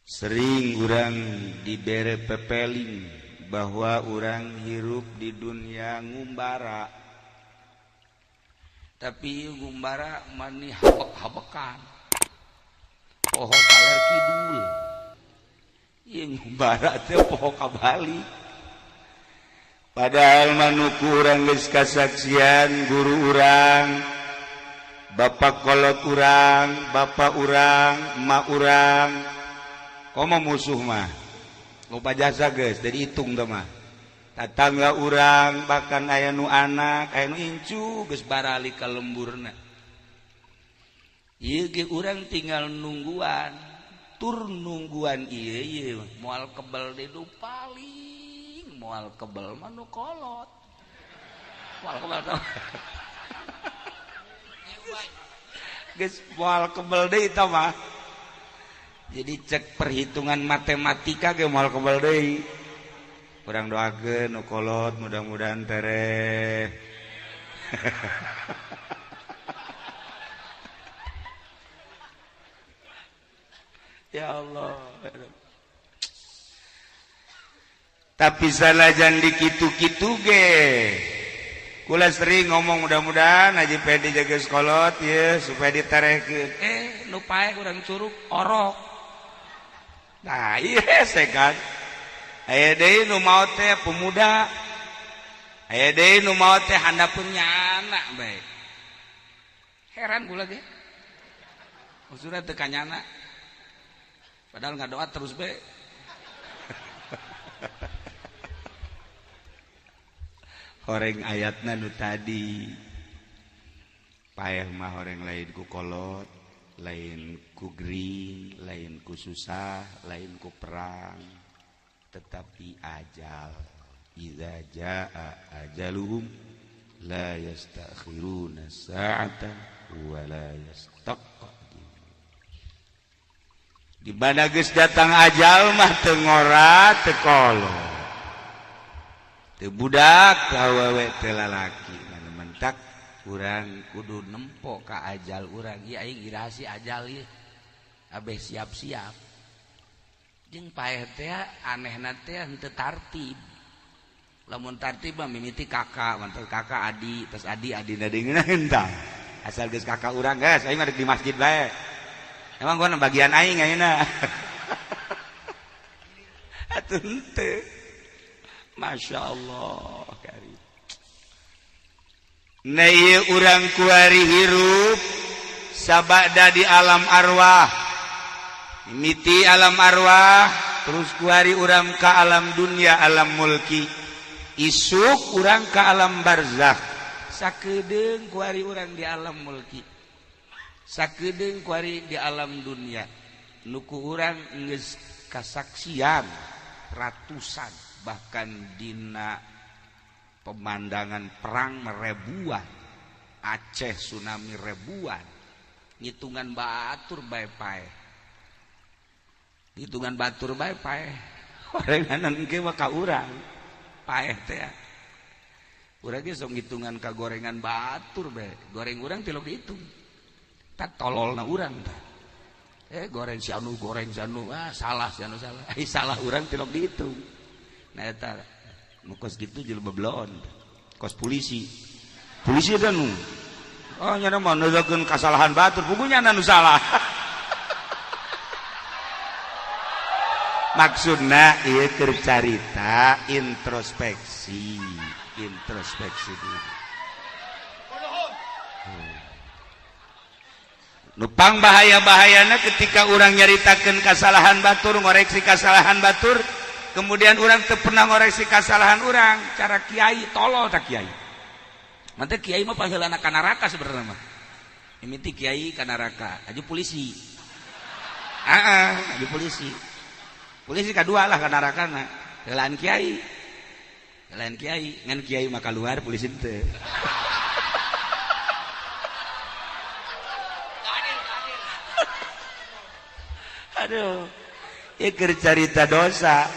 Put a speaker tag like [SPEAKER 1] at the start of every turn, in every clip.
[SPEAKER 1] Sering urang dibere pepeling bahwa urang hirup di dunia ngumbara, tapi ngumbara mani habek-habekan poho kaler kidul. Ieu ngumbara teh poho ka balik, padahal manuku urang geus kasaksian guru urang, bapak kolot urang, bapak urang, emak urang. Komo musuh mah lupa jasa geus dari hitung teh mah. Tatangga urang, bahkan aya nu anak, aya nu incu geus barali ka lemburna. Ieu ge urang tinggal nungguan, tur nungguan ieu ieu moal kebel deui, paling moal kebel mah nu kolot. Moal kebel tah. Geus moal kebel deui tah mah. Jadi cek perhitungan matematika ge moal kebel deui. Urang doakeun nu kolot mudah-mudahan tereh. Ya Allah. Tapi sanajan dikitu-kitu ge kula sering ngomong mudah-mudahan Haji Pedi jaga sekolot ya supaya diterehkeun. Nu paeh urang curug orok. Nah, iya kan. Aya deui nu maot teh pemuda. Aya deui nu maot teh handapeun nyana bae. Heran kula ge. Maksudna teu kanyana. Padahal ngadoa terus bae. Horeng ayatna nu tadi. Paeh mah horeng lain ku kolot, lain ku gering, lain ku susah, lain ku perang, tetapi ajal. Idza jaa ajaluhum la yastakhiruna sa'atan wa la yastaqdimun. Di mana geus datang ajal mah teu ngora teu kolot, teu budak, teu awewe, teu lalaki. Mana mentak urang kudu nempo ka ajal urang. Ieu aing irasi ajal ieu. Abeh siap-siap. Jeung paeh teh anehna teh henteu tartib. Lamun tartib mah mimiti kakak, mantel kakak adi, terus adi adina deui tah. Asal geus kakak urang geus aing mah di masjid bae. Emang gua bagian aing ayeuna. Atuh henteu. Masya Allah karim. Nah ieu urang kuari hirup sabada di alam arwah, mimiti alam arwah terus kuari urang ka alam dunia, alam mulki, isuk urang ka alam barzakh. Sakedeung kuari urang di alam mulki, sakedeung kuari di alam dunia, nu ku urang geus kasaksian ratusan, bahkan dina pemandangan perang ribuan, Aceh tsunami ribuan, ngitungan batur bae paeh, hitungan batur bae paeh. Horenganan engke mah ka urang paeh teh. Urang ge sok ngitungan ka gorengan batur bae, goreng urang tilok dihitung. Tak tololna urang tah. Goreng si anu, goreng si anu, ah salah si anu salah. Salah urang tilok dihitung. Nah eta nu kos kitu jelema belon. Kos polisi. Polisi eta nu. Oh nya mah neukeun kasalahan batur, pugunya nu salah. Maksudna ieu keur carita introspeksi, introspeksi diri. Nupang bahaya-bahayana ketika urang nyaritakeun kasalahan batur, ngoreksi kasalahan batur, kemudian urang teu pernah ngoreksi kasalahan urang, cara kiai tolol tak kiai. Mantep kiai mah pangheulana ka neraka sebenarnya mah. Mimiti kiai ka neraka, aju polisi. Heeh, aju polisi. Polisi kadua lah ka nerakana. Heulaan kiai. Heulaan kiai, ngan kiai mah kaluar polisi teu. Aduh, ieu keur carita dosa.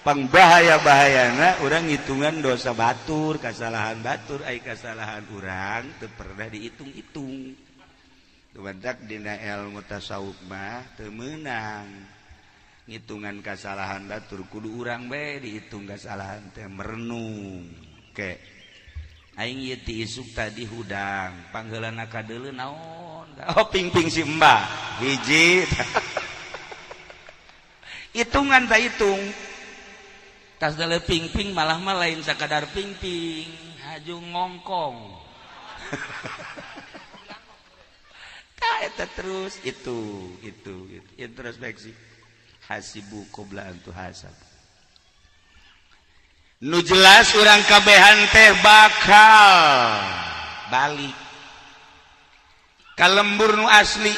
[SPEAKER 1] Pangbahaya-bahayana urang ngitungan dosa batur, kasalahan batur, ai kasalahan urang teu pernah dihitung-hitung. Tumantak dina ilmu tasawuf mah teu meunang. Ngitungan kesalahan batur kudu urang bae dihitung kesalahan teh, merenung ke aing ieu ti isuk tadi hudang, pangheulana kadeuleu naon? Oh, pingping si Mbah hiji. Hitungan tak hitung, tas deuleu pingping, malah mah lain sakadar pingping, haju ngongkong. Tah, eta terus itu introspeksi, hasibu qabla an tuhasab. Nu jelas urang kabehan teh bakal balik ka lembur nu asli,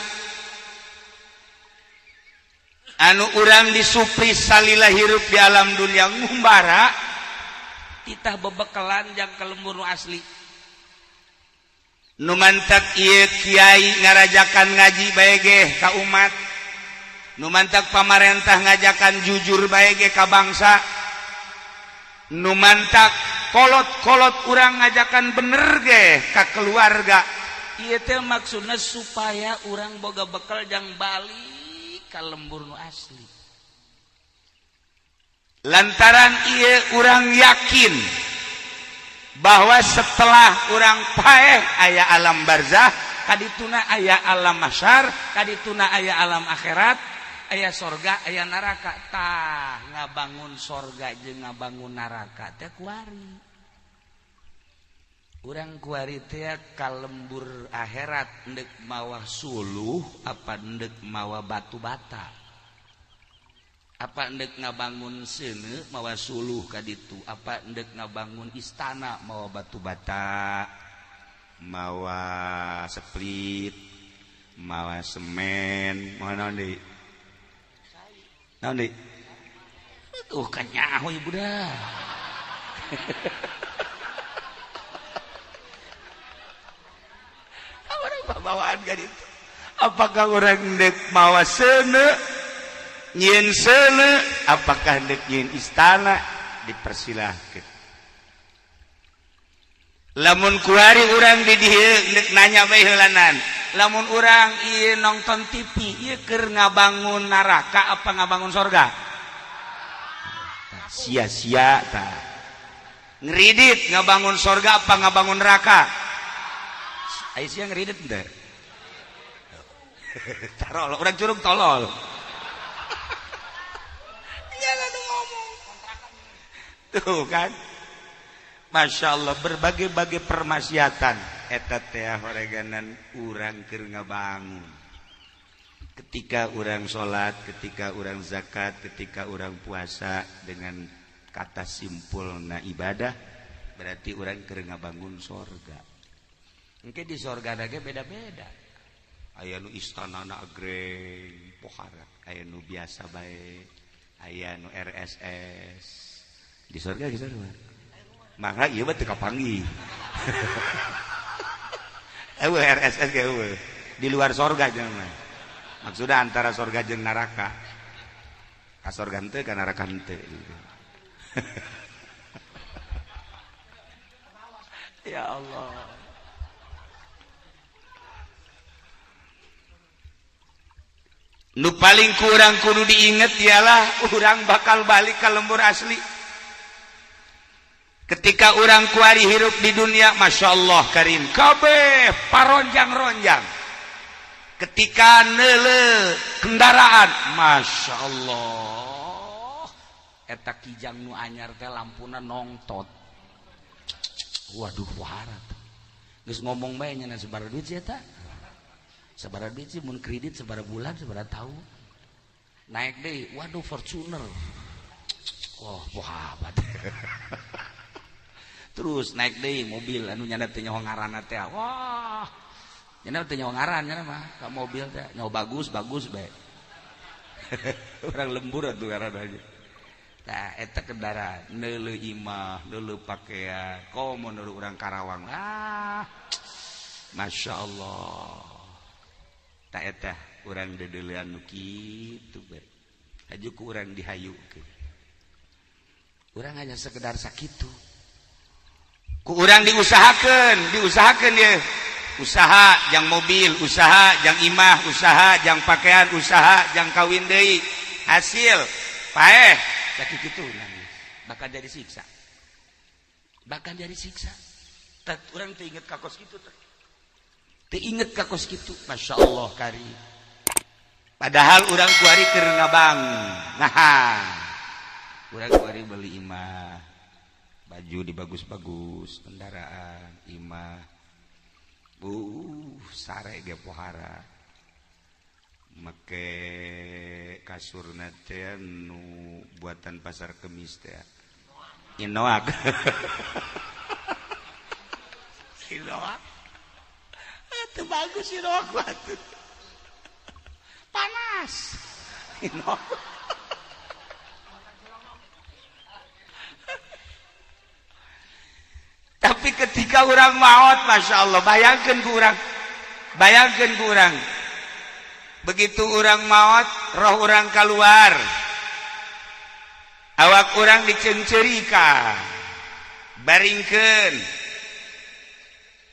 [SPEAKER 1] anu urang disupri salila hirup di alam dunia, ngumbara titah bebekelan jang ka lembur nu asli. Nu mantak ieu kiai ngarajakan ngaji bae ge ka umat, nu mantak pamarentah ngajakan jujur bae ge ka bangsa, nu mantak kolot-kolot urang ngajakan bener ge ka keluarga. Ieu teh maksudna supaya urang boga bekal jang balik ka lembur nu asli, lantaran ieu urang yakin bahwa setelah urang paeh aya alam barzah, kadituna aya alam mahsyar, kadituna aya alam akhirat, aya sorga, aya neraka. Tah, ngabangun sorga jeung ngabangun neraka teh kuari. Urang kuari teh ka lembur akhirat ndek mawa suluh apa ndek mawa batu bata, apa ndek ngabangun seuneu mawa suluh ka ditu, apa ndek ngabangun istana mawa batu bata, mawa split, mawa semen, mawa naon deui, naon deui? Tuh kan nyaho ibu dah. Orang bawaan kan itu. Apakah orang ndek mawa seuneu, nyieun seuneu, apakah ndek nyieun istana? Dipersilahkan. Lamun kuari urang di dieu ndek nanya bae heulanan, lamun urang ieu nonton TV ieu keur ngabangun neraka apa ngabangun sorga? Sia-sia. Tah, ngeridit ngabangun sorga apa ngabangun neraka? Ayo sia ngeridit henteu? Tarol urang curug tolol. Ya ngomong tuh kan, Masya Allah, berbagai-bagai permaksiatan eta teh horeganan urang keur ngabangun. Ketika urang salat, ketika urang zakat, ketika urang puasa, dengan kata simpulna ibadah, berarti urang keur ngabangun sorga. Engke di sorga ge beda-beda, aya nu istanana agreng pohara, aya nu biasa bae, aya nu RSS di sorga, di sorga. Maka ieu mah teu kapanggih. Eueuh RSS ge eueuh. Di luar sorga jeung mah. Maksudna antara sorga jeung neraka. Ka sorga henteu, ka neraka henteu. Ya Allah. Nu paling kurang kudu diinget ialah urang bakal balik ka lembur asli. Ketika urang kuari hirup di dunia, Masya Allah karim, kabeh paronjang-ronjang. Ketika neule kendaraan, Masya Allah, eta kijang nu anyar teh lampuna nongtot. Waduh, waharat. Geus ngomong bae nya sabaraha duit sih eta? Sabaraha duit sih mun kredit, sabaraha bulan, sabaraha tahun? Naik deui, waduh, Fortuner. Wah, pohabat. Terus naik deui mobil anu nyana teh nyaho ngaranna teh. Wah, nyana teh nyaho ngaran nyana mah ka mobil teh nyaho bagus bagus bae. Urang lembur atuh ngaran aja. Tah, eta kendaraan, neuleuh imah, neuleuh pakaian, komo neuleuh urang Karawang. Ah, Masya Allah. Tah, eta urang deudeulean nu kitu bae. Aju ku urang dihayukeun. Urang hanya sekedar sakitu. Ku urang diusahakeun, diusahakeun dia. Usaha jang mobil, usaha jang imah, usaha jang pakaian, usaha jang kawin deui. Hasil paeh sakit itu, nangis, bahkan jadi siksa, bahkan jadi siksa. Tak urang teu inget ka kos kitu teh, teu inget ka kos kitu. Masya Allah kari, padahal urang kuari keur ngabang. Nah, urang kuari beli imah, baju dibagus-bagus, kendaraan, imah, sare ge pohara, make kasur teh nu buatan Pasar Kemis teh, Inoak. Inoak itu bagus, Inoak batu panas Inoak. Tapi ketika orang maut, Masya Allah, bayangkan ku orang, bayangkan ku orang, begitu orang maut, roh orang keluar, awak orang dicencerika, baringkeun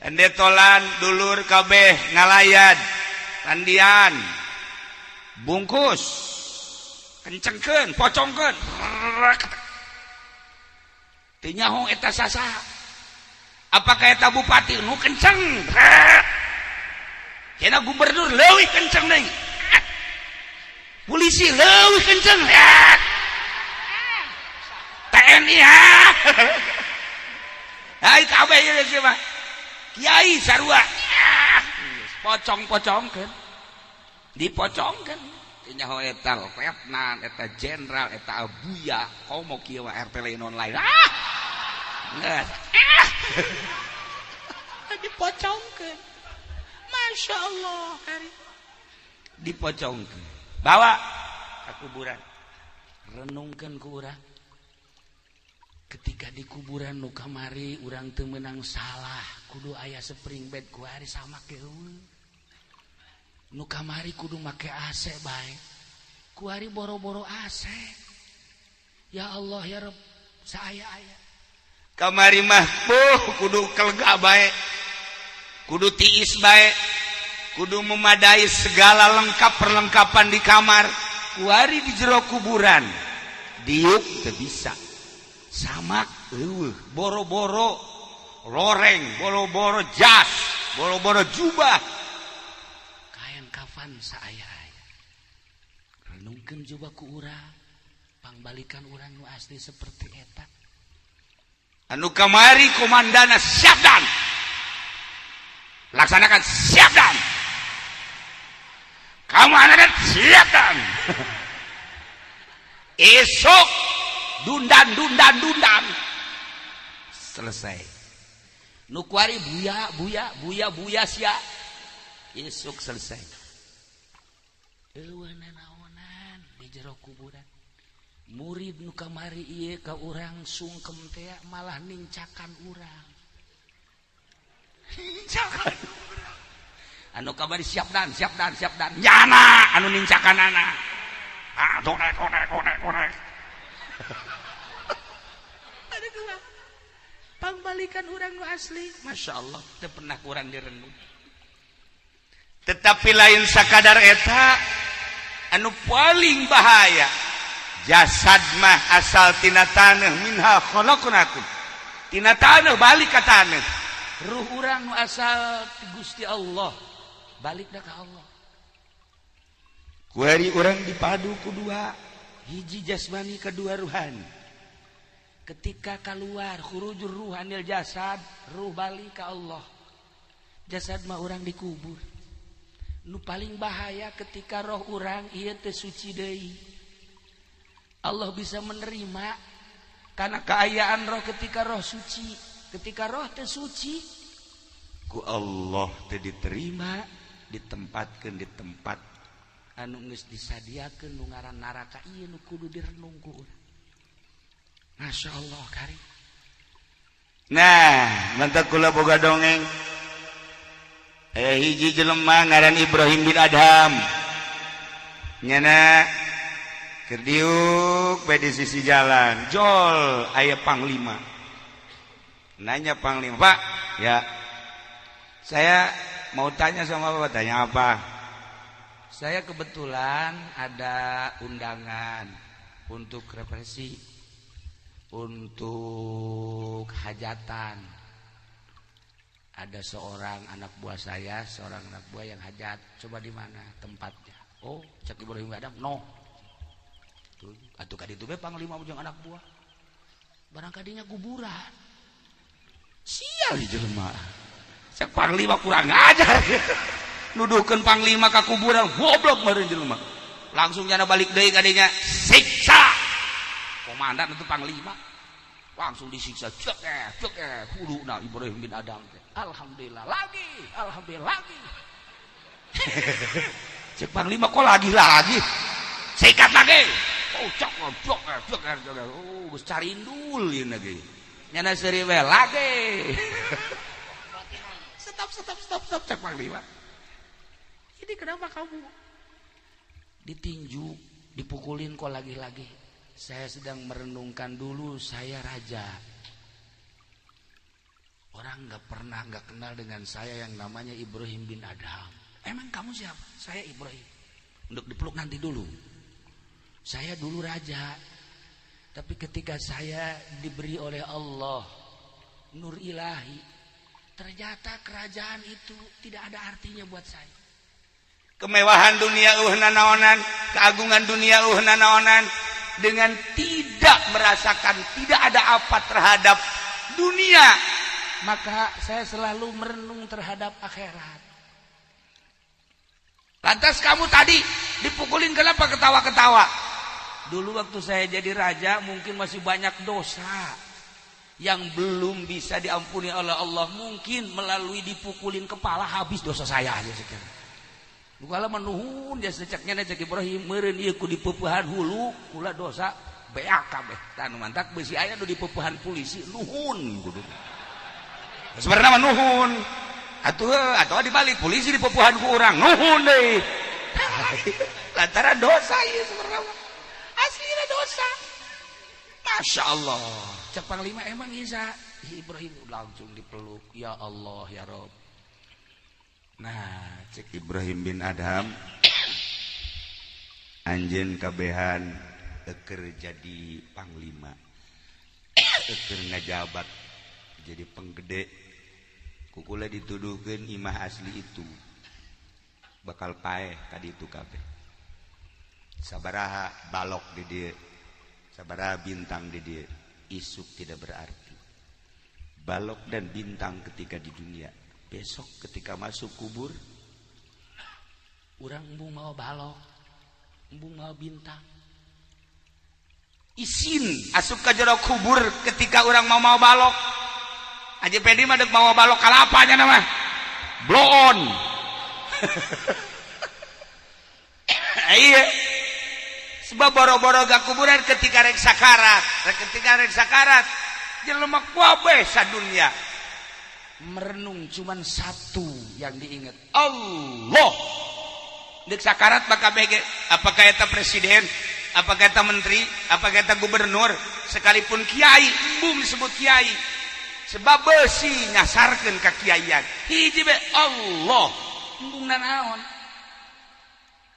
[SPEAKER 1] endetolan, dulur kabeh ngalayat, mandian, bungkus, kencengkeun, pocongkeun, teu nyaho eta sasaha. Apakah eta bupati nu kenceng? Kena gubernur leuwih kenceng deui, polisi leuwih kenceng, TNI, ha hai kabeh ieu mah, kiai sarua, pocong-pocongkeun, dipocongkeun. Nyaho eta letnan, eta jenderal, eta abuya, komo kieu mah RT lain online. Ah, geus ah, dipocongkeun. Masya Allah kari, dipocongkeun, bawa ke kuburan. Renungkeun ku urang, ketika di kuburan nu kamari urang teu meunang salah, kudu aya spring bed, kuari sama eueuh. Nu kamari kudu make AC bae, kuari boro-boro AC. Ya Allah ya Rabb, saaya-aya. Kamari mah kudu kelega bae, kudu tiis bae, kudu memadai segala lengkap perlengkapan di kamar. Kuari di jero kuburan diuk teu bisa, samak eueuh, boro-boro loreng, boro-boro jas, boro-boro jubah, kain kafan saaya-aya. Renungkeun coba ku urang, pangbalikan urang nu asli seperti eta. Anu kamari komandana siap dan laksanakan, siap dan kamu anak siap dan esok dundan dundan dundan selesai. Nu kuari buya buya buya buya sia, esok selesai. Eueuh nanaonan di jero kuburan. Murid nu kamari ieu ka urang sungkem teh malah nincakan urang, nincakan. Anu kamari siap dan siap dan siap dan nyana anu nincakan anak, ah, korek korek korek korek. Aduh, pangbalikan urang nu asli. Masya Allah, teu pernah kurang direnung. Tetapi lain sakadar eta, anu paling bahaya, jasad mah asal tina taneuh, minha khalaqnakum, tina taneuh balik ka taneuh. Ruh urang nu asal ti Gusti Allah balik dah ka Allah. Kuari urang dipadu ku dua, hiji jasmani, kedua ruhani. Ketika keluar khurujur ruhanil jasad, ruh balik ke Allah, jasad mah urang dikubur. Nu paling bahaya ketika roh urang ieu teh suci deui, Allah bisa menerima karena keayaan roh ketika roh suci. Ketika roh teh suci, ku Allah teh diterima, ditempatkan di tempat anu geus disadiakeun nu ngaran neraka. Ieu nu kudu direnung ku urang. Masya Allah kari. Nah, mantap, kula boga dongeng. Hiji jelema ngaran Ibrahim bin Adham, nyana keur diuk bae di sisi jalan, jol aya panglima. Nanya panglima, "Pak, ya, saya mau tanya sama Bapak." "Tanya apa?" Saya kebetulan ada undangan untuk represi, untuk hajatan. Ada seorang anak buah saya, seorang anak buah yang hajat. Coba di mana tempatnya? Oh, cek Ibrahim Adam, no. Tuh, atuh ka ditu be panglima jeung anak buah. Barang kadinya kuburan. Sial jelema. Cek panglima kurang ajar. Nuduhkeun panglima ka kuburan, goblok meureun jelema. Langsung nyana balik deui ka dinya, siksa. Komandan itu panglima. Langsung disiksa, cek huluna Ibrahim bin Adam teh. Alhamdulillah lagi, alhamdulillah lagi. Cek panglima kok lagi-lagi. Sikat lagi. Oh, cek cek cek. Oh, geus carindul ieu lagi. Nyana seuri we lagi. Stop stop stop stop cek panglima. Ini kenapa kamu ditinju, dipukulin kok lagi-lagi? Saya sedang merenungkan dulu saya raja. Orang nggak pernah nggak kenal dengan saya yang namanya Ibrahim bin Adam. Emang kamu siapa? Saya Ibrahim. Untuk dipeluk nanti dulu. Saya dulu raja. Tapi ketika saya diberi oleh Allah nur ilahi, ternyata kerajaan itu tidak ada artinya buat saya.
[SPEAKER 2] Kemewahan dunia nanaonan, keagungan dunia nanaonan, dengan tidak merasakan tidak ada apa terhadap dunia,
[SPEAKER 1] maka saya selalu merenung terhadap akhirat.
[SPEAKER 2] Lantas kamu tadi dipukulin kenapa ketawa-ketawa?
[SPEAKER 1] Dulu waktu saya jadi raja mungkin masih banyak dosa yang belum bisa diampuni oleh Allah. Mungkin melalui dipukulin kepala habis dosa saya aja sekarang. Kala menuhun jasa ceknya cek Ibrahim meureun ieu ku dipeupehan hulu kula dosa beak kabeh. Tah nu mantak beusi aya nu dipeupehan polisi nuhun kudu.
[SPEAKER 2] Sebenarnya mah nuhun. Atuh atau dibalik polisi dipeupehan ku urang nuhun deui. Lantaran dosa ieu sebenarnya. Aslina dosa. Masya Allah.
[SPEAKER 1] Cek panglima emang bisa. Ibrahim langsung dipeluk. Ya Allah ya Rob.
[SPEAKER 2] Nah, cek Ibrahim bin Adham anjeun kabehan eker jadi panglima, eker ngajabat jadi penggede, kukula dituduhkeun imah asli itu bakal paeh tadi itu kabeh. Sabaraha balok di dieu, sabaraha bintang di dieu, isuk tidak berarti. Balok dan bintang ketika di dunia, besok ketika masuk kubur
[SPEAKER 1] urang embung mau balok, embung mau bintang.
[SPEAKER 2] Isin asup ka jero kubur ketika orang mau mau balok. Haji Pedi mah deuk mawa balok kalapanya nama bloon. Iya, sebab boro-boro gak kuburan ketika rek sakarat, ketika rek sakarat jelema kabeh sadunya
[SPEAKER 1] merenung cuman satu yang diingat,
[SPEAKER 2] Allah. Dek sakarat maka bege, apakah eta presiden, apakah eta menteri, apakah eta gubernur, sekalipun kiai, embung disebut kiai. Sebab besi nyasarkeun ka kiaian. Hiji be Allah.
[SPEAKER 1] Embung nanaon?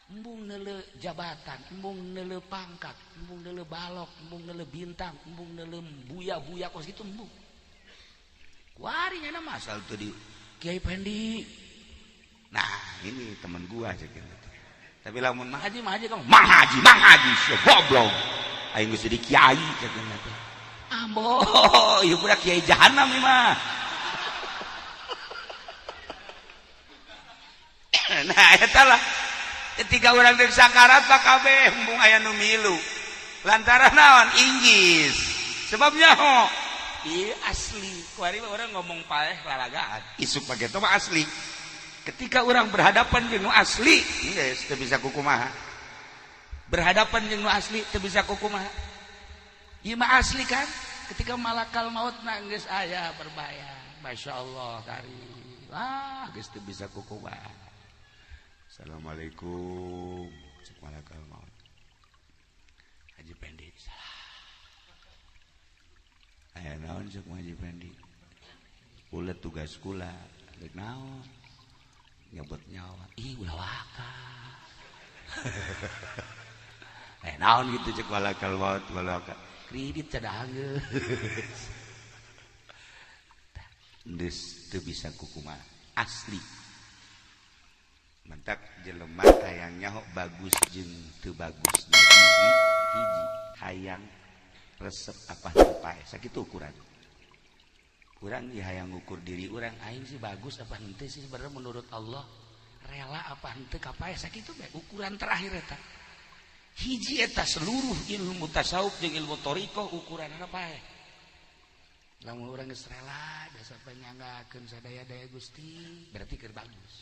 [SPEAKER 1] Embung neuleu jabatan, embung neuleu pangkat, embung neuleu balok, embung neuleu bintang, embung neuleu buya-buya kos gitu embung. Kuari nya nama
[SPEAKER 2] asal tuh di
[SPEAKER 1] Kiai Pendi.
[SPEAKER 2] Nah, ini teman gua aja gitu. Tapi lamun
[SPEAKER 1] Mah Haji, Mah Haji kamu.
[SPEAKER 2] Mang Haji, Mang Haji, sia goblok. Aing geus jadi kiai cek teh.
[SPEAKER 1] Ambo,
[SPEAKER 2] ieu budak kiai jahanam ieu mah. Nah, eta lah. Ketika urang deuk sakarat mah kabeh embung aya nu milu. Lantaran naon? Inggis. Sebabnya ho.
[SPEAKER 1] Iya asli. Kuari orang ngomong paeh lalagaan.
[SPEAKER 2] Isuk pake itu mah asli. Ketika orang berhadapan jeung nu asli, geus teu bisa kukumaha.
[SPEAKER 1] Berhadapan jeung nu asli teu bisa kukumaha. Ieu mah asli kan? Ketika malakal maut na geus aya berbayang. Masya Allah kari. Wah,
[SPEAKER 2] geus teu bisa kukumaha. Assalamualaikum. Cek malakal maut.
[SPEAKER 1] Haji Pendi salah.
[SPEAKER 2] Aya naon cek Haji Pendi? Kula tugas kula, rek naon? Nyabot nyawa.
[SPEAKER 1] Ih, ulah waka. Naon gitu cek malakal maut malakal kredit cadah geus. Geus teu bisa kukumaha asli. Mentak jelema hayang nyaho bagus jeung teu bagus na diri hiji hayang resep apa teu paeh sakitu ukuran. Urang ieu hayang ngukur diri urang aing sih bagus apa henteu sih sebenarnya menurut Allah, rela apa henteu ka paeh sakitu bae ukuran terakhir eta. Hiji eta seluruh ilmu tasawuf jeung ilmu thariqah ukuranna paeh. Lamun urang geus rela dasar panyanggakeun sadaya-daya Gusti berarti keur bagus.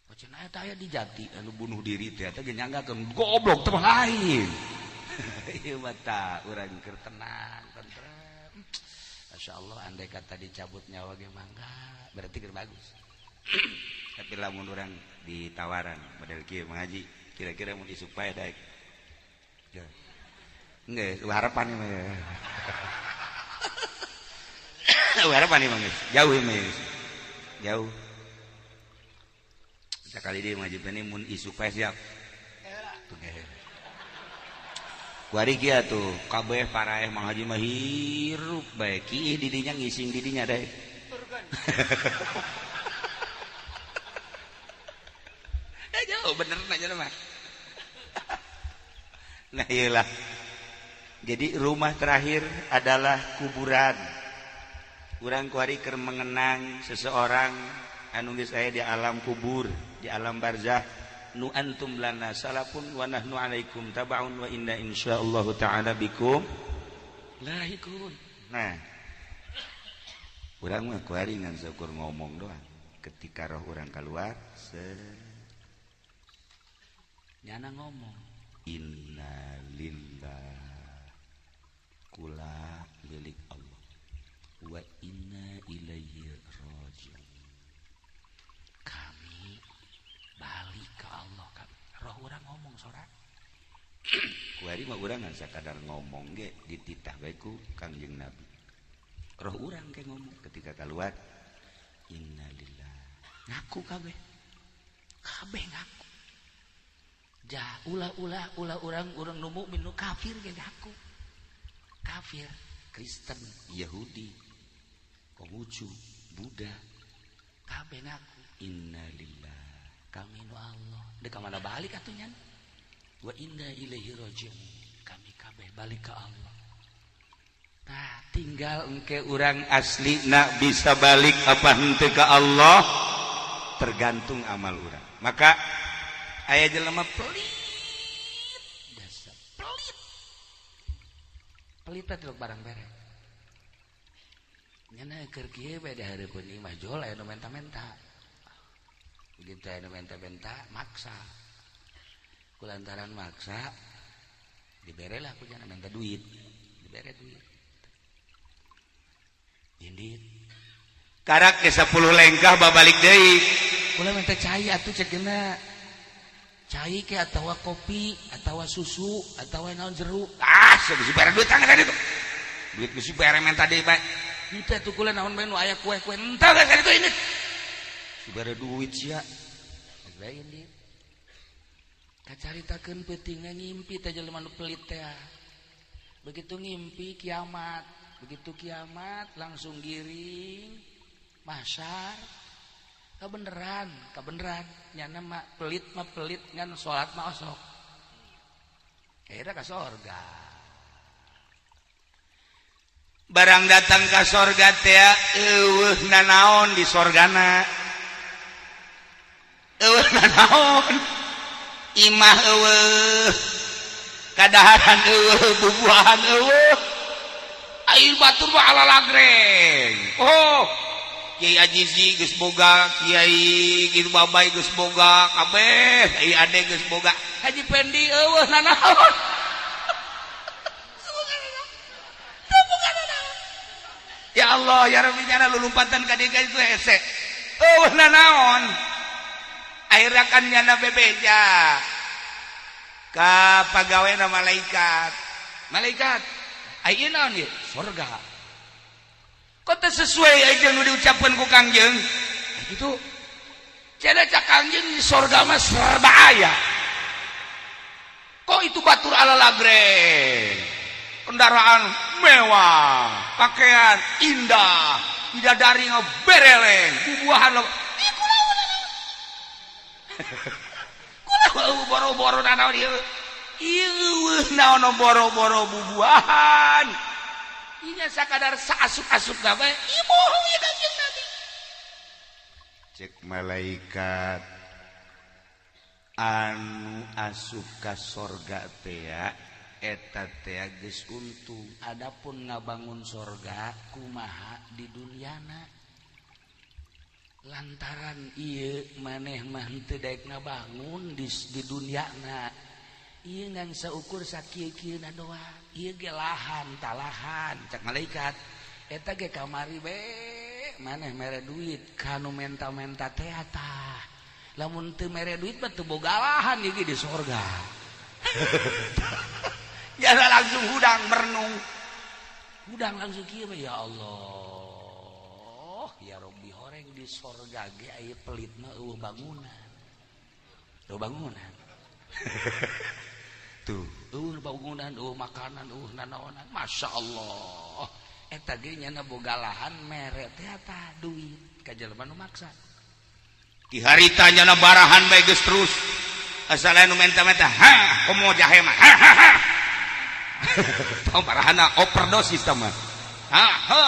[SPEAKER 1] Cenah eta aya di jati anu bunuh diri teh eta ge nyanggakeun goblok teh mah lain. Ieu mah tah urang keur tenang tentrem. Masyaallah andai kata dicabut nyawa ge mangga berarti keur bagus. Tapi lamun urang ditawaran model kieu mengaji kira-kira mun isuk paeh daek. Ya. Geus harapan mah ya. Harapan mah geus jauh mah geus. Jauh. Sekali dia ngaji ini mun isuk paeh siap. Tuh kuari kieu tuh kabeh paraeh Mang Haji mah hirup bae kieu didinya ngising didinya daek. Jauh bener nanya mah. Nah iyalah. Jadi rumah terakhir adalah kuburan. Urang kuari keur mengenang seseorang anu geus aya di alam kubur, di alam barzah. Nu antum lana salafun wa nahnu alaikum tabaun wa inna insyaallah taala bikum lahikun. Nah, urang mah kuari ngan syukur ngomong doang. Ketika roh urang keluar nyana ngomong innalillah kula milik Allah wa inna ilaihi rajiun. Kami balik ke Allah kami. Roh urang ngomong sorak. Kuari mah urang ngan sakadar ngomong ge dititah bae ku Kangjeng Nabi. Roh urang ke ngomong ketika keluar innalillah. Ngaku kabeh. Kabeh ngaku. Jah ulah-ulah ulah urang-urang nu mukmin nu kafir ge ngaku. Kafir, Kristen, Yahudi, Konghucu, Buddha, kabeh ngaku innalillah kami nu Allah. Deuk ka mana balik atuh nyan? Wa inna ilaihi rajiun. Kami kabeh balik ke Allah. Tah tinggal engke urang aslina bisa balik apa henteu ka Allah tergantung amal urang. Maka aya jelema pelit dasar pelit pelit teh barang bere nyana keur kieu bae dihareupeun imah jol aya nu menta-menta begitu aya nu menta-menta maksa kulantaran maksa dibere lah ku nyana menta duit dibere duit indit karak ke 10 lengkah babalik deui kula menta cai atuh cek geuna cai ke atawa kopi atawa susu atawa naon jeruk ah geus bare duit tangan itu duit geus bare menta deui bae henteu atuh kula naon bae nu aya kue-kue henteu geus itu ini bare duit sia bae indit kacaritakeun peutingna ngimpi teh jelema nu pelit teh begitu ngimpi kiamat begitu kiamat langsung giring mahsyar kabeneran nyana mah pelit ngan salat mah osok akhirnya ka sorga barang datang ka sorga teh eueuh nanaon di sorgana eueuh nanaon imah eueuh kadaharan eueuh bubuahan eueuh air batur mah alalagreng oh Kiai Ajizi geus boga, Kiai gitu Babai geus boga, kabeh Kiai Ade geus boga. Haji Pendi eueuh nanaon. Ya Allah, ya Rabbi nyana lulumpatan ka dieu itu hese. Eueuh nanaon. Akhirnya kan nyana bebeja. Ka pagawena malaikat. Malaikat, ayeuna naon ieu? Sorga. Kok teu sesuai aja nu diucapkeun ku Kangjeng? Gitu. Cenah cak Kangjeng di sorga mah serba aya.
[SPEAKER 2] Kok itu batur ala lagre, kendaraan mewah, pakaian indah, bidadari bereleng, bubuahan lo. Kula boro-boro naon ieu? Ieu naon boro-boro bubuahan. Ieu sakadar saasup-asup bae. Ieu bohong ieu Kanjeng Nabi.
[SPEAKER 1] Cek malaikat anu asup ka sorga teh eta teh geus untung.
[SPEAKER 2] Adapun ngabangun sorga kumaha di duniana, lantaran ieu maneh mah teu daek ngabangun di duniana, ieu ngan saukur sakieu-kieuna doang, ieu ge lahan talahan. Cak malaikat eta ge kamari be maneh mere duit kanu menta-menta teh tah, lamun teu mere duit mah teu boga lahan ieu ge di sorga.
[SPEAKER 1] Ya langsung hudang merenung,
[SPEAKER 2] hudang langsung kieu, ya Allah ya Rabbi, horeng di sorga ge aya pelit mah eueuh bangunan, eueuh bangunan.
[SPEAKER 1] Tuh
[SPEAKER 2] eueuh bangunan, eueuh makanan, eueuh nanaonan. Masya Allah, eta ge nyana boga lahan mere teh tah duit ka jelema nu maksa.
[SPEAKER 1] Di harita nyana barahan bae geus terus asal anu menta-menta, ha komo jahe mah, ha ha ha. Tong barahana overdosis tah mah. Ha ha,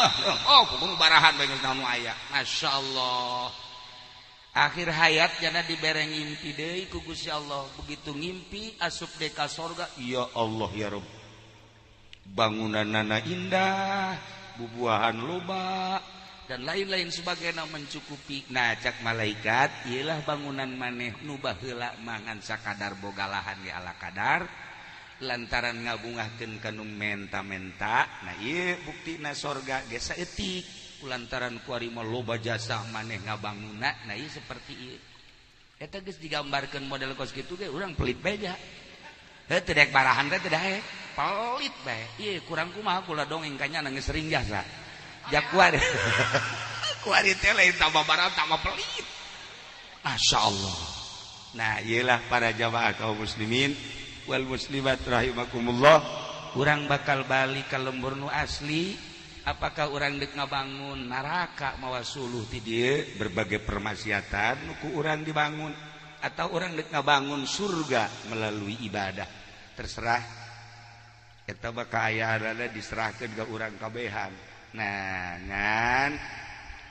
[SPEAKER 1] oh kudu barahan bae geus naon aya.
[SPEAKER 2] Masya Allah, akhir hayat jana dibere ngimpi deui ku Gusti Allah. Begitu ngimpi asup deui ka sorga,
[SPEAKER 1] ya Allah ya Rabb, bangunanana indah, bubuahan loba
[SPEAKER 2] dan lain-lain sebagainya mencukupi. Nah cak malaikat, iyalah bangunan maneh nu baheula mangan sakadar boga lahan ge ala kadar,
[SPEAKER 1] lantaran ngabungahkeun kanu menta-menta. Nah ieu buktina sorga ge saeutik
[SPEAKER 2] lantaran kuari mah loba jasa maneh ngabangunna. Nah ieu seperti ieu eta geus digambarkeun model kos kitu ge urang pelit bae ja. Heuh, teu daek barahan teh, teu daek pelit bae. Ieu kurang kumaha kula dongeng ka nya geus sering jasa.
[SPEAKER 1] Jak kuari kuari teh lain tambah barahan tambah pelit.
[SPEAKER 2] Masya Allah.
[SPEAKER 1] Nah iyalah para jamaah kaum muslimin wal muslimat rahimakumullah,
[SPEAKER 2] urang bakal balik ka lembur nu asli. Apakah urang dek ngabangun neraka mawa suluh
[SPEAKER 1] ti dieu berbagai permaksiatan nu ku urang dibangun, atau urang dek ngabangun surga melalui ibadah? Terserah, eta bakal aya diserahkeun ka urang kabehan. Nah ngan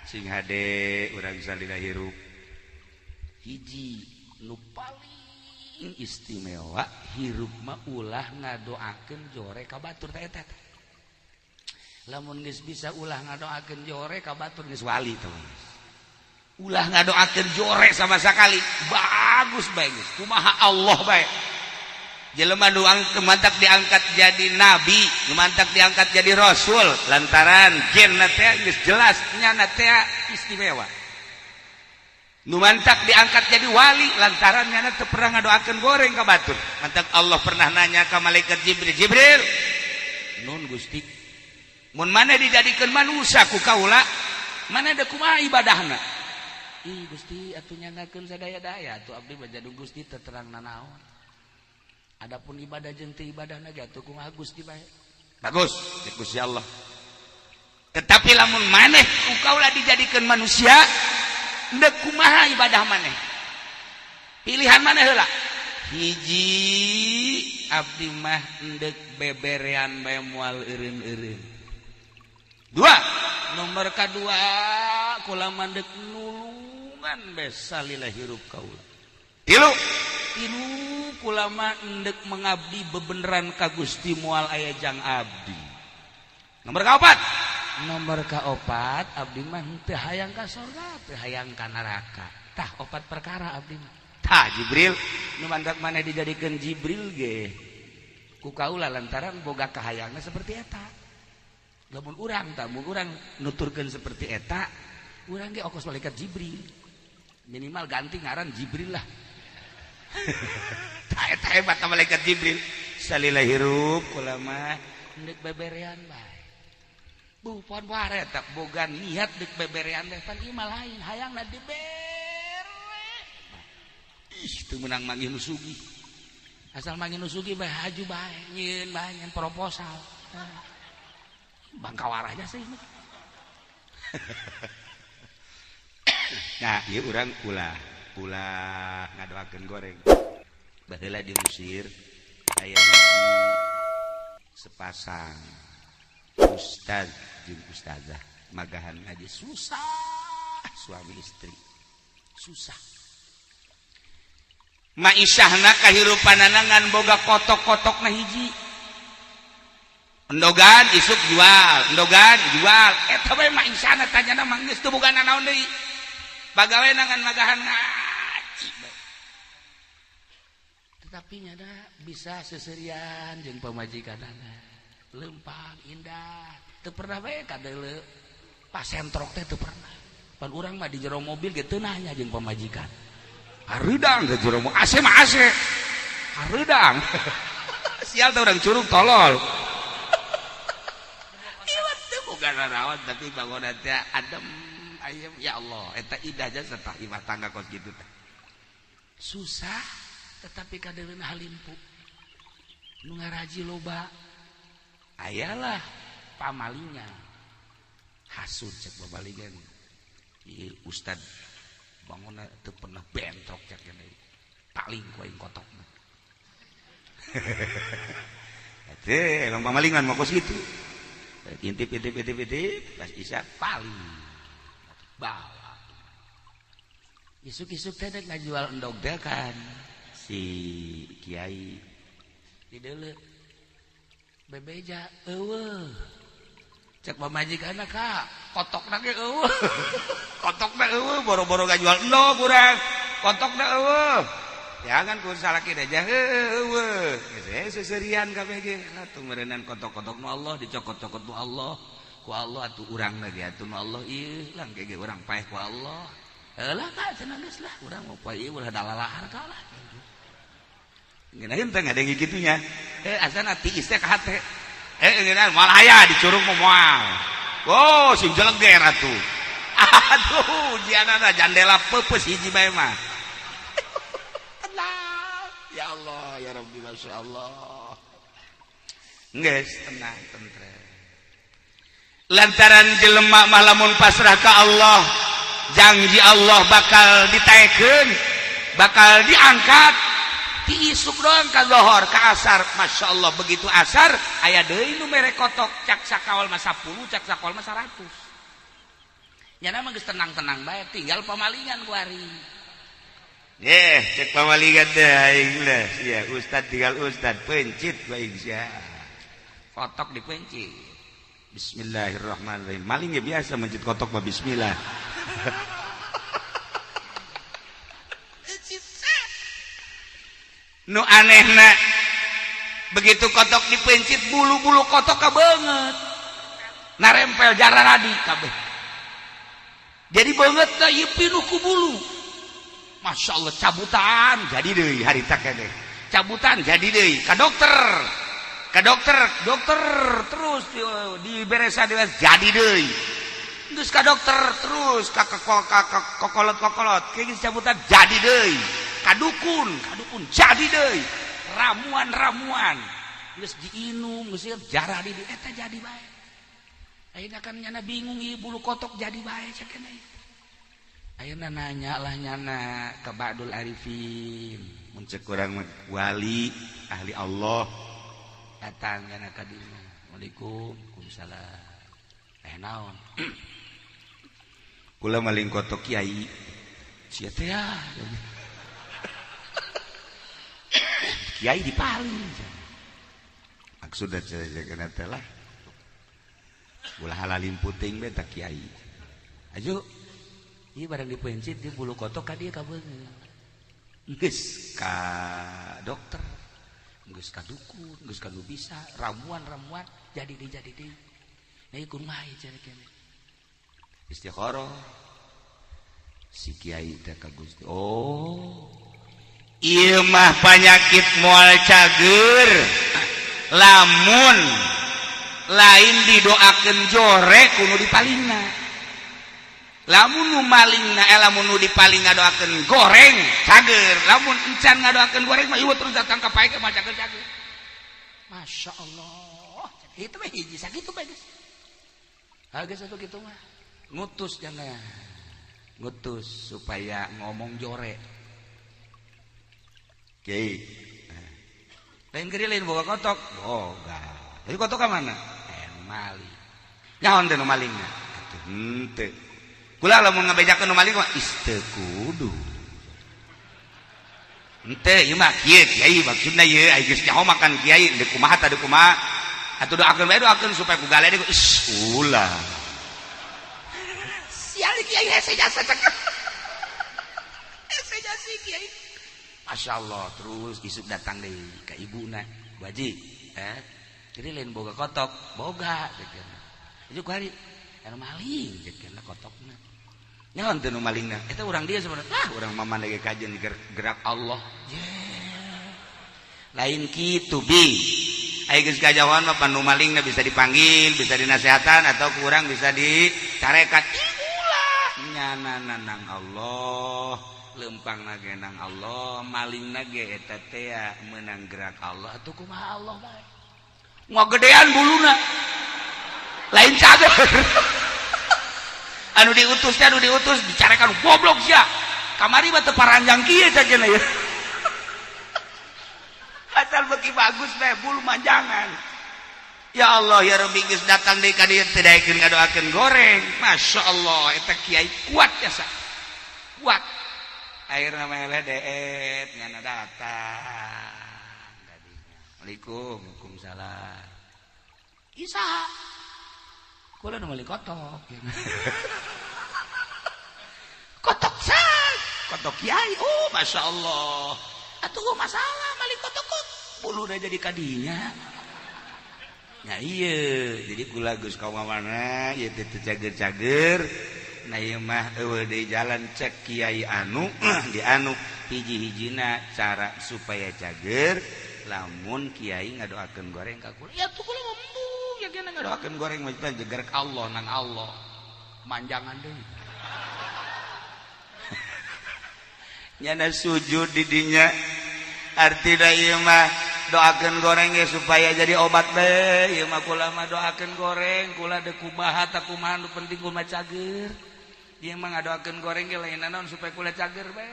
[SPEAKER 1] sing hade urang salila hirup,
[SPEAKER 2] hiji nu paling istimewa hirup mah ulah ngadoakeun jore ka batur teh eta. Lamun geus bisa ulah ngadoakeun jore ka batur geus wali teh.
[SPEAKER 1] Ulah ngadoakeun jore sama sekali, bagus bae geus kumaha Allah bae. Jelema nu mantak diangkat jadi nabi, nu mantak diangkat jadi rasul lantaran genna teh geus jelas nyana teh istimewa. Nu mantak diangkat jadi wali lantaran nyana teu pernah ngadoakeun goreng ka batur. Mantak Allah pernah nanya ka malaikat Jibril, Jibril,
[SPEAKER 2] nun Gusti,
[SPEAKER 1] mun mana dijadikeun manusia ku kaula,
[SPEAKER 2] mana da kumaha ibadahna? Ih Gusti, atuh nyangakeun sadaya-daya atuh abdi mah jadung Gusti teu terang nanaon. Adapun ibadah jeung teu ibadahna ge atuh kumaha Gusti bae.
[SPEAKER 1] Bagus, cek Gusti Allah. Tetapi lamun maneh ku kaula dijadikeun manusia, ndek kumaha ibadah maneh? Pilihan maneh heula.
[SPEAKER 2] Hiji, abdi mah endek beberean bae moal eureun-eureun.
[SPEAKER 1] Dua,
[SPEAKER 2] nomor kadua kula mandek nulungan bae salila hirup kaula.
[SPEAKER 1] Tilu,
[SPEAKER 2] tilu kula mah endek mengabdi bebeneran ka Gusti moal aya jang abdi.
[SPEAKER 1] Nomor kaopat,
[SPEAKER 2] nomor kaopat abdi mah teu hayang ka sorga, teu hayang ka neraka. Tah opat perkara abdi mah.
[SPEAKER 1] Tah Jibril,
[SPEAKER 2] nu mantak maneh dijadikeun Jibril ge ku kaula lantaran boga kahayangna seperti eta. Lamun urang tah, mun urang nuturkeun seperti eta, urang ge okos malaikat Jibril. Minimal ganti ngaran Jibril lah.
[SPEAKER 1] Tah eta hebat malaikat Jibril. Salila hirup
[SPEAKER 2] kula mah endek beberean bae. Bu pon bare tak boga niat dek beberean teh pan ieu mah lain hayangna dibere.
[SPEAKER 1] Ih teu meunang manggih nu sugih.
[SPEAKER 2] Asal mangin nu sugih bae haju bae, nyieun bae nyen proposal. Bangka warahnya sih.
[SPEAKER 1] Nah, ieu urang ulah ulah ngadoakeun goreng. Baheula di Mesir aya hiji sepasang ustaz jeung ustazah magahan ngaji susah, suami istri susah. Maisahna kahirupanana ngan boga kotok-kotokna hiji. Endogan isuk jual, endogan jual. Eta bae maisahna tanyana mah geus teu boga nanaon deui. Pagawe ngan magahan ngaji bae.
[SPEAKER 2] Tetapi nyana bisa seserian jeung pamajikanana. Lempang indah, teu pernah bae kadeuleu. Pasentrok teh teu pernah. Pan urang mah di jero mobil ge teu nanya jeung pamajikan.
[SPEAKER 1] Hareudang ke jero mobil, AC mah AC. Hareudang. Sial teh urang curug tolol. Ieu teh boga nanaon tapi bangunan teh adem ayem ya Allah, eta indah jasa tah imah tangga kos kitu teh.
[SPEAKER 2] Susah tetapi kadeuleuna halimpu. Nu ngaraji loba. Ayalah pamalingan.
[SPEAKER 1] Hasud cek babaligan. Ieu ustad bangunna teu pernah bentrok cek kene. Paling ku aing kotokna. Teh emang pamalingan mah kos kitu. Intip intip intip intip pas isya paling
[SPEAKER 2] bawa. Isuk-isuk teh dek ngajual endog teh kan
[SPEAKER 1] si kiai
[SPEAKER 2] dideuleu. Bebeja eueuh. Cek pamajikanna ka kotokna ge eueuh.
[SPEAKER 1] Kotokna eueuh boro-boro ngajual endog urang. Kotokna eueuh. Jangan ku salaki aja eueuh. Geus seserian kabeh ge. Atuh meureunnan kotok-kotok nu Allah dicokot-cokot nu Allah. Ku Allah atuh urang lagi atuh nu Allah ieu lang ge urang paeh ku Allah.
[SPEAKER 2] Heulah ka cenah geus lah urang mau poe ieu ulah dalalahar ka lah.
[SPEAKER 1] Ngeunaheun teh ngadenge kitunya. Asana tiis teh ka hate. Ngeunaheun moal aya dicurug mah moal. Oh, sing jeleger atuh. Aduh, ujianana jandela peupeus hiji bae mah. Tenang. Ya Allah, ya Rabbi, Masya Allah. Geus tenang, tentrem. Lantaran jelema mah lamun pasrah ka Allah, janji Allah bakal ditaekeun, bakal diangkat.
[SPEAKER 2] Ti isuk doang ka lohor ka asar, Masya Allah begitu asar aya deui nu mere kotok cak sakawal mah 10, cak sakawal mah 100. Nyana mah geus tenang-tenang bae tinggal pamalingan ku ari.
[SPEAKER 1] Cek pamalingan teh aing lah. Sia ustad tinggal ustad pencit bae sia.
[SPEAKER 2] Kotok dipencit.
[SPEAKER 1] Bismillahirrahmanirrahim. Maling ya biasa mencit kotok mah bismillah.
[SPEAKER 2] Nu anehna begitu kotok dipencit bulu-bulu kotok kabeungeut. Narempel jararadi kabeh. Jadi beungeut teh ieu pinuh ku bulu. Masya Allah cabutan
[SPEAKER 1] jadi deui harita keneh.
[SPEAKER 2] Cabutan jadi deui ka dokter. Ka dokter, dokter terus diberesa jadi deui. Geus ka dokter terus ka kokolot-kokolot kayak geus cabutan jadi deui. Ka dukun, ka dukun jadi deui. Ramuan-ramuan geus diinum geus jarah di eta jadi bae. Ayeuna kan nyana bingung ieu bulu kotok jadi bae cek keneh. Ayeuna nanya lah nyana ka Ba'dul Arifin.
[SPEAKER 1] Mun cek urang wali ahli Allah
[SPEAKER 2] datang nyana ka dieu. Assalamualaikum, waalaikumsalam. Naon?
[SPEAKER 1] Kula maling kotok kiai.
[SPEAKER 2] Sia teh ya. Kiai dipaling.
[SPEAKER 1] Maksudna cenah teh lah. Ulah halalim puting bae tah kiai.
[SPEAKER 2] Aju. Ieu barang dipencit di bulu kotok ka dieu kabeungeut.
[SPEAKER 1] Geus ka
[SPEAKER 2] dokter, geus ka dukun, geus ka nu bisa, ramuan-ramuan jadi deui jadi deui. Nah ieu kumaha ieu cenah kene?
[SPEAKER 1] Istikharah. Si kiai teh ka Gusti. Oh. Ieu mah panyakit moal cager. Lamun lain didoakeun jore kudu dipalingna.
[SPEAKER 2] Lamun nu maling na lamun nu dipaling ngadoakeun goreng cager, lamun encan ngadoakeun goreng mah ieu terus datang ka pae mah cager cager. Masya Allah, itu mah hiji sakitu bae geus. Ha geus atuh kitu mah. Ngutus jangan. Ngutus supaya ngomong jore. Kiai. Lain gede lain boga kotok, boga. Tapi kotok ka mana? Maling. Nyaon teh nu malingna? Atuh henteu. Kula lamun ngabejakeun nu maling mah is teu kudu. Henteu ieu mah kieu kiai maksudna ieu ai geus nyaho makan kiai deuk kumaha tah deuk kumaha. Atuh doakeun bae doakeun supaya ku gale deui is ulah. Sial kiai hese jasa cek. Hese jasa kiai. Masya Allah terus isuk datang deui ka ibuna. Bu Haji, jadi lain boga kotok, boga cek. Itu ku hari anu maling cek kotokna. Nyaon teu nu malingna? Eta urang dia sebenarnya. Lah urang mah maneh kajen gerak Allah. Yeah. Lain kitu bi. Ai geus kajauhan mah nu malingna bisa dipanggil, bisa dinasehatan atau kurang bisa dicarekan. Ulah nyana nang Allah, lempang ge nang Allah, malingna ge eta teh meunang gerak Allah atuh kumaha Allah bae. Ngagedean buluna. Lain cager. Anu diutus teh anu diutus dicarekan goblok sia. Kamari mah teu paranjang kieu cageuna ya. Asal beuki bagus bae bulu manjangan. Ya Allah ya Rabbi geus datang deui ka dieu teu daekeun ngadoakeun goreng. Masya Allah eta kiai kuat jasa. Kuat. Akhirna mah eleh deet ngana datang. Kadinya. Assalamualaikum, waalaikumsalam. Isa. Kula nu meuli kotok. Kotok sah. Kotok kiai. Oh, Masya Allah. Atuh masalah mali kotok kok. Bulu udah jadi kadinya. Ya iya, jadi kula geus ka mana ieu teh teu cager-cager. Nah ieu mah eueuh deui jalan cek kiai anu di anu hiji-hijina cara supaya cager lamun kiai ngadoakeun goreng ka kula. Ya tuh kula mah embung ya kena ngadoakeun goreng mah jeger ka Allah nang Allah. Manjangan deui. Nyana sujud di dinya artina ieu mah doakeun goreng ge supaya jadi obat bae ieu mah kula mah doakeun goreng kula deuk kumaha ta kumaha nu penting kula cager ieu mah ngadoakeun goreng ge lain naon supaya kula cager bae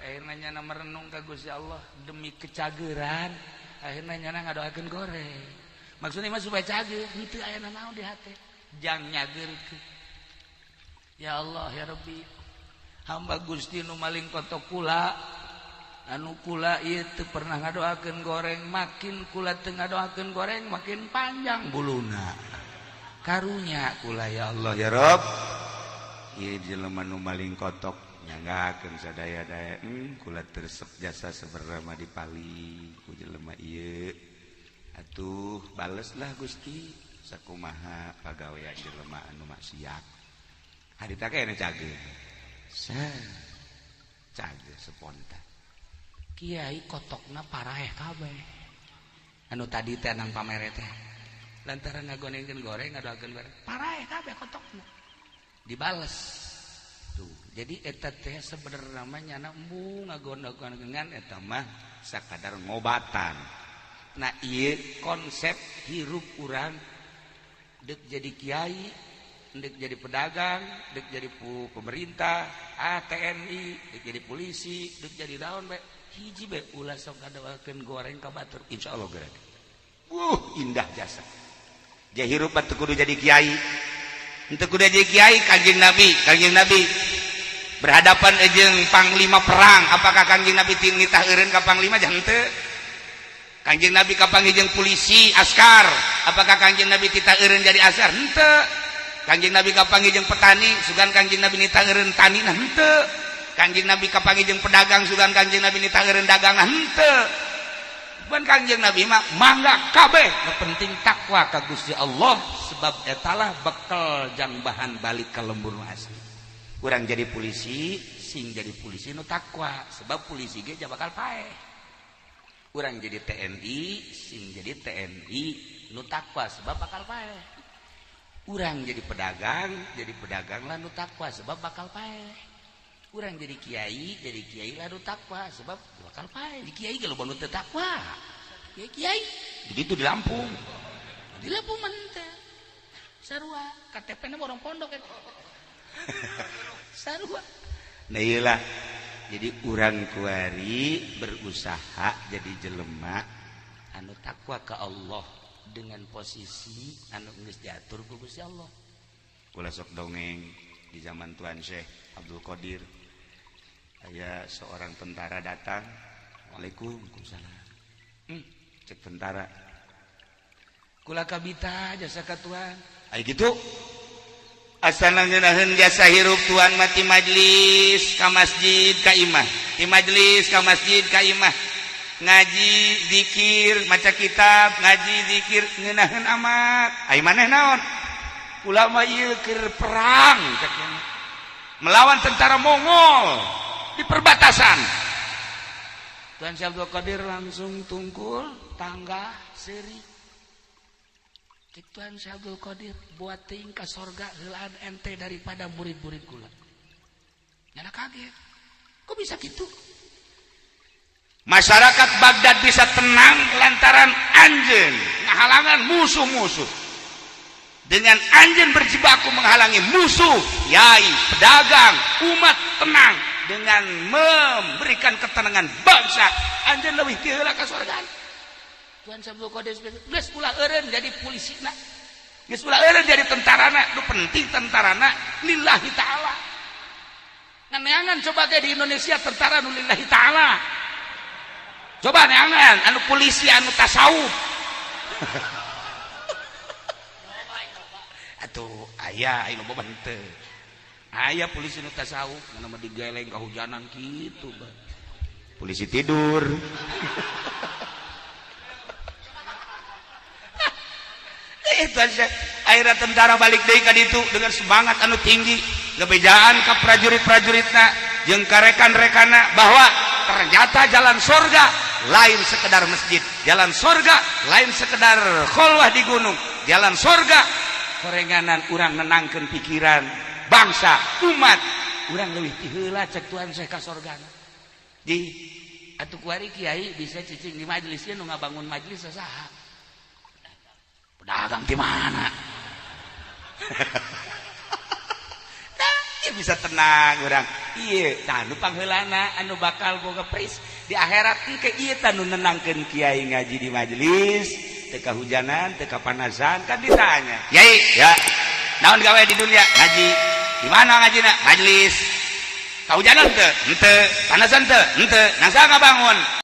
[SPEAKER 2] akhirna nyana merenung ka Gusti Allah demi kecageran akhirna nyana ngadoakeun goreng maksudna mah supaya cager henteu aya naon di hate jang nyageurkeun ya Allah ya Rabbi hamba Gusti nu maling kotok kula anu kula ieu teu pernah ngadoakeun goreng makin kula teu ngadoakeun goreng makin panjang buluna karunya kula ya Allah ya Rabb ieu jelema nu maling kotok nyanggakeun sadaya-daya kula teu resep jasa sebenarna mah dipaling ku jelema ieu atuh baleslah Gusti sakumaha pagawean jelema anu maksiat harita kene cager cager spontan kiai kotokna paraeh kabeh anu tadi teh nang pamere teh lantaran ngagonengkeun goreng ngadoakeun goreng paraeh kabeh kotokna dibales tuh jadi eta teh sebenarna mah nyana embung ngagonengkeun eta mah sakadar ngobatan. Nah ieu konsep hirup urang deuk jadi kiai deuk jadi pedagang deuk jadi pemerintah TNI deuk jadi polisi deuk jadi naon bae hiji bae ulah sok ngadoakeun goreng ka batur insyaallah geura. Indah jasa. Dia hirup teu kudu jadi kiai. Henteu kudu jadi kiai Kanjeng Nabi, Kanjeng Nabi berhadapan jeung panglima perang, apakah Kanjeng Nabi nitah eureun ka panglima jangan henteu? Kanjeng Nabi kapanggih jeung polisi askar, apakah Kanjeng Nabi titah eureun jadi askar? Henteu. Kanjeng Nabi kapanggih jeung petani, sugan Kanjeng Nabi nitah eureun tani nah henteu. Kanjeng Nabi kapanggih jeung pedagang sugan Kanjeng Nabi nitah eureun dagang henteu. Ban Kanjeng Nabi mah mangga kabeh nu penting takwa ka Gusti Allah sebab etalah bekal jang bahan balik ka lembur nu asli. Urang jadi polisi sing jadi polisi nu takwa sebab polisi ge bakal paeh. Urang jadi TNI sing jadi TNI nu takwa sebab bakal paeh. Urang jadi pedagang lalu takwa sebab bakal paeh. Urang jadi kiai lalu takwa sebab bakal paeh. Di kiai kalau baru teu takwa. Kiai kiai begitu di Lampung. Di Lampung mah teh. Sarua KTP na orang pondok eta. Sarua.
[SPEAKER 1] Nah iyalah. Jadi urang kuari berusaha jadi jelema
[SPEAKER 2] anu takwa ke Allah dengan posisi anu geus diatur ku Gusti Allah.
[SPEAKER 1] Kula sok dongeng di zaman Tuan Syekh Abdul Qadir. Aya seorang tentara datang. Waalaikumsalam. Cek tentara.
[SPEAKER 2] Kula kabita jasa ka Tuan.
[SPEAKER 1] Ai kitu. Asana ngeunaheun jasa hirup tuan mati majlis ka masjid ka imah. Ti majlis ka masjid ka imah. Ngaji zikir maca kitab ngaji zikir ngeunaheun amat. Ai maneh naon? Ulama ieu keur perang cek melawan tentara Mongol di perbatasan.
[SPEAKER 2] Tuan Syekh Abdul Qadir langsung tungkul tangga seuri. Cek Tuan Syekh Abdul Qadir buat teuing ka sorga heulaan ente daripada murid-murid kula. Nyana kaget. Kok bisa gitu?
[SPEAKER 1] Masyarakat Baghdad bisa tenang lantaran anjeun ngahalangan musuh-musuh. Dengan anjeun berjibaku menghalangi musuh, yai, pedagang, umat tenang dengan memberikan ketenangan bangsa. Anjeun leuwih ti heula ka sorga.
[SPEAKER 2] Tuan Syekh Abdul Qadir geus ulah eureun jadi polisina.
[SPEAKER 1] Geus ulah eureun jadi tentarana, nu penting tentarana lillahi ta'ala.
[SPEAKER 2] Nganeangan coba ge di Indonesia tentara nu lillahi ta'ala.
[SPEAKER 1] Coba neangan anu polisi anu tasawuf. Atuh aya anu loba henteu.
[SPEAKER 2] Aya polisi nu tasawuf mana mah digeleng kahujanan kitu bah.
[SPEAKER 1] Polisi tidur. Itu aja. Akhirnya tentara balik deui ka ditu dengan semangat anu tinggi, ngebejaan ka prajurit-prajuritna jeung ka rekan-rekanna bahwa ternyata jalan sorga lain sekedar masjid, jalan sorga lain sekedar kholwah di gunung, jalan sorga korenganan urang nenangkeun pikiran bangsa umat
[SPEAKER 2] urang leuwih ti heula cek Tuhan saya ka sorgana. Di atuh kuari kiai bisa cicing di majelis nu ngabangun majelis saha? Pedagang di mana?
[SPEAKER 1] Nah, bisa tenang urang.
[SPEAKER 2] Ieu tah nu pangheulana anu bakal boga pris di akhirat engke ieu tah nu nenangkeun kiai ngaji di majelis,
[SPEAKER 1] teu kahujanan, teu kapanasan, kan ditanya. Yai, ya. Naon gawe di dunia? Ngaji. Di mana ngajina? Majelis. Kahujanan teu? Henteu. Panasan teu? Henteu. Nang saha ngabangun?